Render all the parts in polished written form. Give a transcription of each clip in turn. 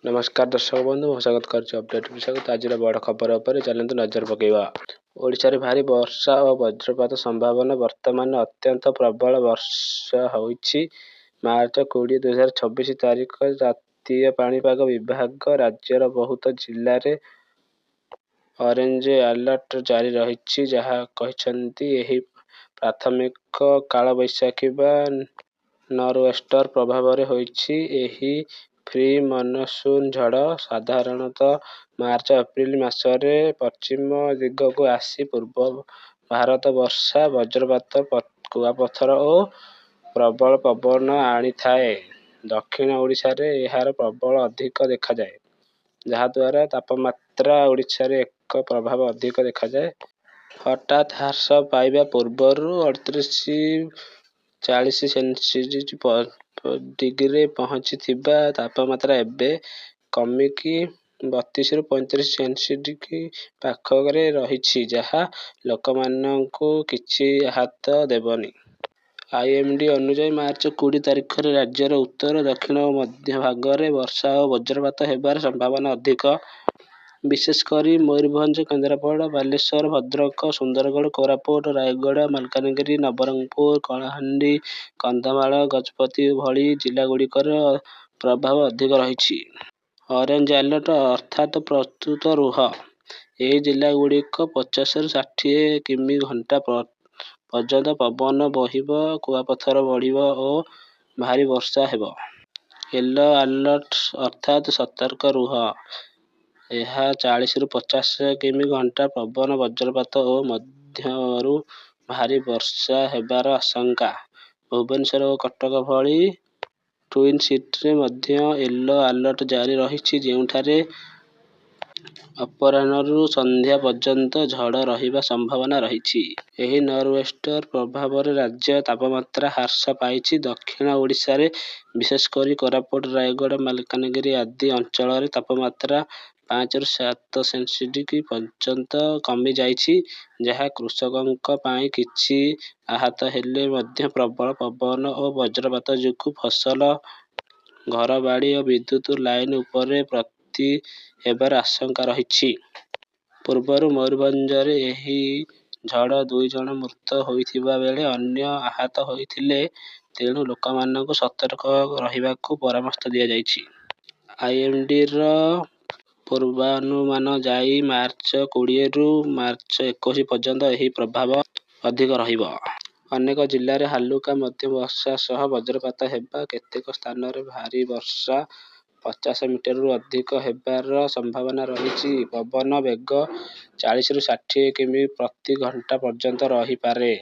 ନମସ୍କାର ଦର୍ଶକ ବନ୍ଧୁ, ମୁଁ ସ୍ୱାଗତ କରୁଛି ଅପଡେଟ୍ ବିଷୟକୁ। ଆଜିର ବଡ଼ ଖବର ଉପରେ ଚାଲନ୍ତୁ ନଜର ପକାଇବା। ଓଡ଼ିଶାରେ ଭାରୀ ବର୍ଷା ଓ ବଜ୍ରପାତ ସମ୍ଭାବନା। ବର୍ତ୍ତମାନ ଅତ୍ୟନ୍ତ ପ୍ରବଳ ବର୍ଷା ହୋଇଛି। ମାର୍ଚ୍ଚ 20, 2026 ତାରିଖ ଜାତୀୟ ପାଣିପାଗ ବିଭାଗ ରାଜ୍ୟର ବହୁତ ଜିଲ୍ଲାରେ ଅରେଞ୍ଜ ଆଲର୍ଟ ଜାରି ରହିଛି ଯାହା କହିଛନ୍ତି। ଏହି ପ୍ରାଥମିକ କାଳବୈଶାଖୀ ବା ନରୱେଷ୍ଟର ପ୍ରଭାବରେ ହୋଇଛି। ଏହି ପ୍ରି-ମନସୁନ ଝଡ଼ ସାଧାରଣତଃ ମାର୍ଚ୍ଚ-ଏପ୍ରିଲ ମାସରେ ପଶ୍ଚିମ ଦିଗକୁ ଆସି ପୂର୍ବ ଭାରତ ବର୍ଷା, ବଜ୍ରପାତ, କୁଆପଥର ଓ ପ୍ରବଳ ପବନ ଆଣିଥାଏ। ଦକ୍ଷିଣ ଓଡ଼ିଶାରେ ଏହାର ପ୍ରବଳ ଅଧିକ ଦେଖାଯାଏ, ଯାହାଦ୍ୱାରା ତାପମାତ୍ରା ଓଡ଼ିଶାରେ ଏକ ପ୍ରଭାବ ଅଧିକ ଦେଖାଯାଏ। ହଠାତ୍ ହ୍ରାସ ପାଇବା ପୂର୍ବରୁ 38-40 ସେଲସିୟସ ଡିଗ୍ରୀରେ ପହଞ୍ଚିଥିବା ତାପମାତ୍ରା ଏବେ କମିକି 32ରୁ 35 ସେଲସିୟସ ଡିଗ୍ରୀ ପାଖରେ ରହିଛି, ଯାହା ଲୋକମାନଙ୍କୁ କିଛି ଆହତ ଦେବନି। ଆଇଏମଡି ଅନୁଯାୟୀ, ମାର୍ଚ୍ଚ 20 ତାରିଖରେ ରାଜ୍ୟର ଉତ୍ତର, ଦକ୍ଷିଣ ଓ ମଧ୍ୟ ଭାଗରେ ବର୍ଷା ଓ ବଜ୍ରପାତ ହେବାର ସମ୍ଭାବନା ଅଧିକ। ବିଶେଷକରି ମୟୂରଭଞ୍ଜ, କେନ୍ଦ୍ରାପଡ଼ା, ବାଲେଶ୍ୱର, ଭଦ୍ରକ, ସୁନ୍ଦରଗଡ଼, କୋରାପୁଟ, ରାୟଗଡ଼ା, ମାଲକାନଗିରି, ନବରଙ୍ଗପୁର, କଳାହାଣ୍ଡି, କନ୍ଧମାଳ, ଗଜପତି ଭଳି ଜିଲ୍ଲାଗୁଡ଼ିକରେ ପ୍ରଭାବ ଅଧିକ ରହିଛି। ଅରେଞ୍ଜ ଆଲର୍ଟ ଅର୍ଥାତ୍ ପ୍ରସ୍ତୁତ ରୁହ। ଏହି ଜିଲ୍ଲାଗୁଡ଼ିକ 50ରୁ 60 କିମି/ଘଣ୍ଟା ପର୍ଯ୍ୟନ୍ତ ପବନ ବହିବ, କୁଆପଥର ପଡ଼ିବ ଓ ଭାରୀ ବର୍ଷା ହେବ। ୟେଲୋ ଆଲର୍ଟ ଅର୍ଥାତ୍ ସତର୍କ ରୁହ। ଏହା 40ରୁ 50 କିମି/ଘଣ୍ଟା ପବନ, ବଜ୍ରପାତ ଓ ମଧ୍ୟମରୁ ଭାରୀ ବର୍ଷା ହେବାର ଆଶଙ୍କା। ଭୁବନେଶ୍ୱର ଓ କଟକ ଭଳି ଟ୍ୱିନ୍ ସିଟିରେ ମଧ୍ୟ ୟେଲୋ ଆଲର୍ଟ ଜାରି ରହିଛି, ଯେଉଁଠାରେ ଅପରାହ୍ନରୁ ସନ୍ଧ୍ୟା ପର୍ଯ୍ୟନ୍ତ ଝଡ଼ ରହିବା ସମ୍ଭାବନା ରହିଛି। ଏହି ନରୱେଷ୍ଟର ପ୍ରଭାବରେ ରାଜ୍ୟ ତାପମାତ୍ରା ହ୍ରାସ ପାଇଛି। ଦକ୍ଷିଣ ଓଡ଼ିଶାରେ ବିଶେଷକରି କୋରାପୁଟ, ରାୟଗଡ଼ା, ମାଲକାନଗିରି ଆଦି ଅଞ୍ଚଳରେ ତାପମାତ୍ରା 5ରୁ 7 ସେଲସିୟସ ଡିଗ୍ରୀ ପର୍ଯ୍ୟନ୍ତ କମିଯାଇଛି, ଯାହା କୃଷକଙ୍କ ପାଇଁ କିଛି ଆହତ ହେଲେ ମଧ୍ୟ ପ୍ରବଳ ପବନ ଓ ବଜ୍ରପାତ ଯୋଗୁଁ ଫସଲ, ଘରବାଡ଼ି ଓ ବିଦ୍ୟୁତ ଲାଇନ ଉପରେ କ୍ଷତି ହେବାର ଆଶଙ୍କା ରହିଛି। ପୂର୍ବରୁ ମୟୂରଭଞ୍ଜରେ ଏହି ଝଡ଼ ଦୁଇ ଜଣ ମୃତ ହୋଇଥିବା ବେଳେ ଅନ୍ୟ ଆହତ ହୋଇଥିଲେ। ତେଣୁ ଲୋକମାନଙ୍କୁ ସତର୍କ ରହିବାକୁ ପରାମର୍ଶ ଦିଆଯାଇଛି। ଆଇଏମଡିର ପୂର୍ବାନୁମାନଯାୟୀ, ମାର୍ଚ୍ଚ 20ରୁ ମାର୍ଚ୍ଚ 21 ପର୍ଯ୍ୟନ୍ତ ଏହି ପ୍ରଭାବ ଅଧିକ ରହିବ। ଅନେକ ଜିଲ୍ଲାରେ ହାଲୁକା ମଧ୍ୟମ ବର୍ଷା ସହ ବଜ୍ରପାତ ହେବା, କେତେକ ସ୍ଥାନରେ ଭାରୀ ବର୍ଷା 50 ମିଲିମିଟରରୁ ଅଧିକ ହେବାର ସମ୍ଭାବନା ରହିଛି। ପବନ ବେଗ 40ରୁ 60 କିମି ପ୍ରତି ଘଣ୍ଟା ପର୍ଯ୍ୟନ୍ତ ରହିପାରେ।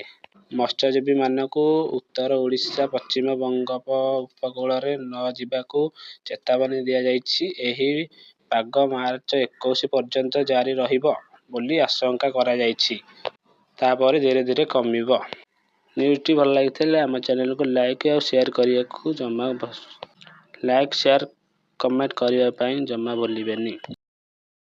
ମତ୍ସ୍ୟଜୀବୀମାନଙ୍କୁ ଉତ୍ତର ଓଡ଼ିଶା-ପଶ୍ଚିମ ବଙ୍ଗୋପ ଉପକୂଳରେ ନ ଯିବାକୁ ଚେତାବନୀ ଦିଆଯାଇଛି। ଏହି ପାଗ ମାର୍ଚ୍ଚ 21 ପର୍ଯ୍ୟନ୍ତ ଜାରି ରହିବ ବୋଲି ଆଶଙ୍କା କରାଯାଉଛି। ତା'ପରେ ଧୀରେ ଧୀରେ କମିବ। ନ୍ୟୁଜ୍ଟି ଭଲ ଲାଗିଥିଲେ ଆମ ଚ୍ୟାନେଲକୁ ଲାଇକ୍ ଆଉ ସେୟାର କରିବାକୁ ଜମା ଲାଇକ୍, ସେୟାର, କମେଣ୍ଟ କରିବା ପାଇଁ ଜମା ଭୁଲିବେନି।